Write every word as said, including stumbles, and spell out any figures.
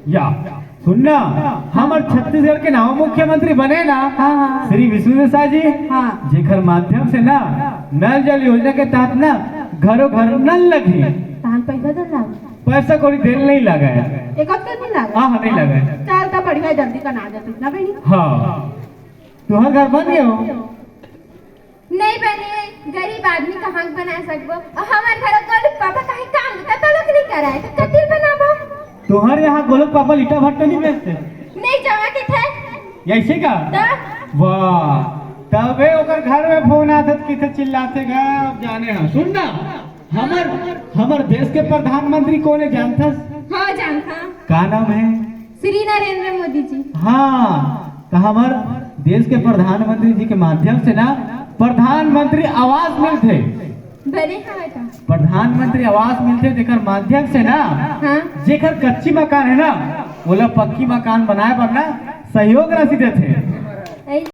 या सुन ना, हमर छत्तीसगढ़ के नवा मुख्यमंत्री बने ना, हाँ, हाँ। श्री विष्णुदेव साय जी, हाँ। जेकर माध्यम से ना नल जल योजना के तहत ना घरों घर नल लगही। तहन पैसा देल लागे? पैसा कौड़ी देल नहीं लागे। एक तो नहीं लागे? हाँ, हाँ, नहीं लागे। चल, तो बढ़िया, जल्दी कना जाती ना बहनी। हाँ, तुहर घर बन गए हो? नहीं बने, गरीब आदमी कहाँ के बना सकबो? और हमार घर गोलू पापा कहीं काम देता तो लोग नहीं कराए, तो कति बनाबो? तुहर यहाँ गोलू पापा ईटा भट्टा नहीं बेचते? नहीं, जमा के थे। ऐसे का? तो? वाह, तबे ओकर घर में फोन आथे त किथे चिल्लाथे गा, अब जाने हा। सुन ना, हमर, हमर देश के प्रधानमंत्री कोन हे जानथस? हाँ, जानथा। का नाम है? श्री नरेंद्र मोदी जी। हाँ, तो हमर देश के प्रधानमंत्री जी के माध्यम से ना प्रधानमंत्री आवास मिलथे। बने हवय त। प्रधानमंत्री आवास मिलथे, जेकर माध्यम से ना, हाँ। जेकर कच्ची मकान है ना, ओला पक्की मकान बनाए बर ना सहयोग राशि देथे।